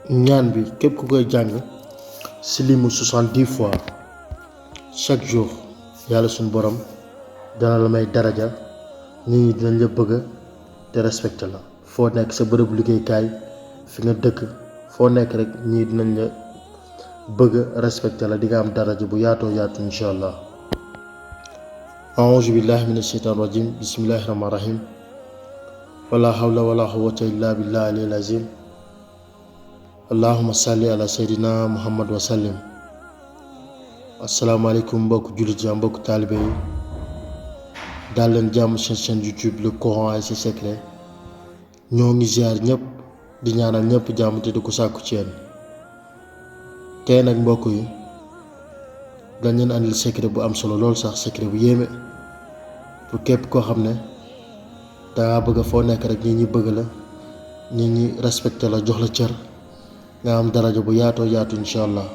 ñaan bi képp ku koy jàng si limu 70 fois chaque jour yàlla suñu borom dana la may daraja nit ñi dinañ la bëgg te respecté la foo nekk sa bërëb liggéeykaay fi nga dëkk foo nekk rek ñii dinañ la bëgg respecté la di nga am daraja bu yaatoo yaatu incha allah. aouzu billahi mina shaytaan rajim bismillahi rahmaani rahim wala hawla wala quwwata illa billahi aliyil azim allahumma salli ala sayyidina muhammad wa sallim. asalaamaaleykum mbokk jullit yi mbokk taalibe yi daal leen jàmm seen chaîne YouTube le Coran et ses secrets ñoo ngi ziar ñëpp di ñaanal ñëpp jàmm te di ko sàkku ci yéen. tey nag mbokk yi dañ leen andil secret bu am solo lool sax secret bu yéeme pour képp koo xam ne dangaa bëgg foo nekk rek nit ñi bëgg la nit ñi respecté la jox la cër nga am daraja bu yaatoo yaatu incha allah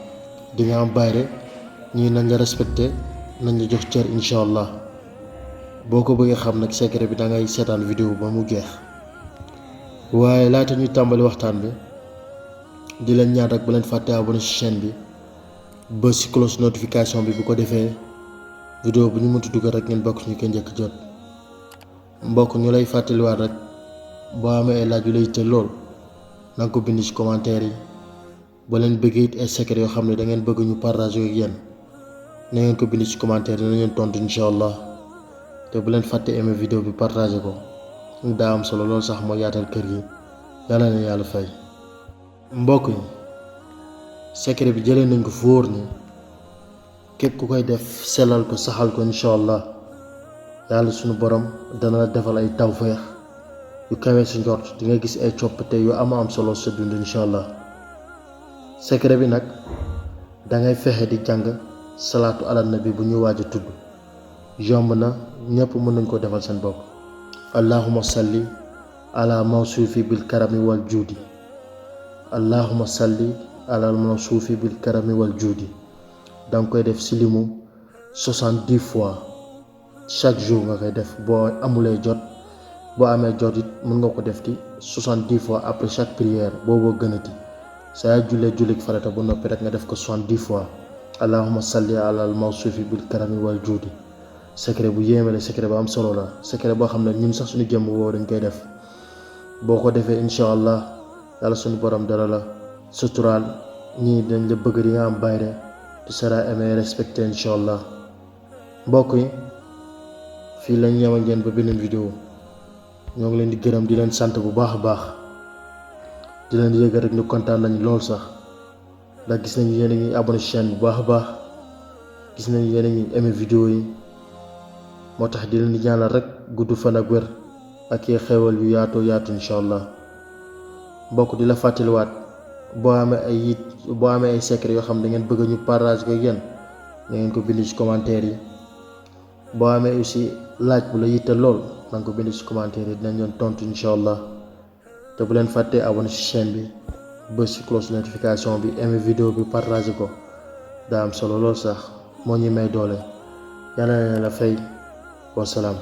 di nga am bayre ñii nañ la respecté nañ la jox cër incha allah. boo ko bëggee xam nag secret bi da ngay seetaan vidéo ba mu jeex waaye laata ñuy tàmbali waxtaan bi di leen ñaan rek bu leen fàtte abonné ci chaîne bi ba ci cloche notification bi bu ko defee vidéo bu ñu mënti dugal rek ngeen bokk ñu ko njëkk jot. mbokk ñu lay fàttaliwaat rek boo amee ay laaj yu lay yitteel lool na nga ko bind ci commentaire yi ba leen bëggee it ay secret yoo xam ne da ngeen bëgg ñu partager ak yéen na ngeen ko bind ci commentaire yi na ngeen tontu incha allah. te bu leen fàtte aimé vidéo bi partagé ko daa am solo loolu sax moo yaatal kër gi yàlla na yàlla fay. mbokk yi secret bi jëlee nañ ko fu wóor ni képp ku koy def sellal ko saxal ko incha allah yàlla suñu borom dana la defal ay tawfeex yu kawee si njort di nga gis ay coppite yu am solo sa dund incha allah. secret bi nag dangay fexe di jàng salaatu ala nabi bu ñu waaj a tudd. yomb na ñëpp mën nañ ko defal seen bopp. allahumma salli ala mawsuufi bil karami wal juudi allahumma salli ala mawsuufi bil karami wal juudi danga koy def si limu 70 fois chaque jour nga koy def boo amulee jot boo amee jot it mën nga ko def di 70 fois après chaque prière booboo gënati saa jullik farata bu noppi rek nga def ko 70 fois allahumma salli ala mawsuufi bil karami wal juudi. secret bu yéeme la secret bu am solo la secret boo xam ne ñun sax suñu jëmm woo dañ koy def boo ko defee incha allah yàlla suñu borom dara la suturaal ñii dañ la bëgg di nga am bayre tu seras aimé respecté incha allah. mbokk yi fii lañ ñëw ak yéen ba beneen vidéo ñoo ngi leen di gërëm di leen sant bu baax a baax di leen yëg rek ñu kontaan nañ lool sax ndax gis nañu yéen a ngi abonné chaîne bu baax a baax gis nañu yéen a ngi aimé vidéo yi. moo tax di leen di ñaanal rek gudd fan ak wér ak yee xewal yu yaatoo yaatu incha allah. mbokk di la fàttaliwaat boo amee ay secret yoo xam ne da ngeen bëgg ñu partage ko yéen da ngeen ko bind ci commentaire yi. boo amee aussi laaj bu la yitte lool na nga ko bind ci commentaire yi dinañ leen tontu incha allah. te bu leen fàttee abonné ci chaîne bi ba ci cloche notification bi aimé vidéo bi partage ko daa am solo lool sax moo ñuy may doole yàlla na la fay. wasalaam.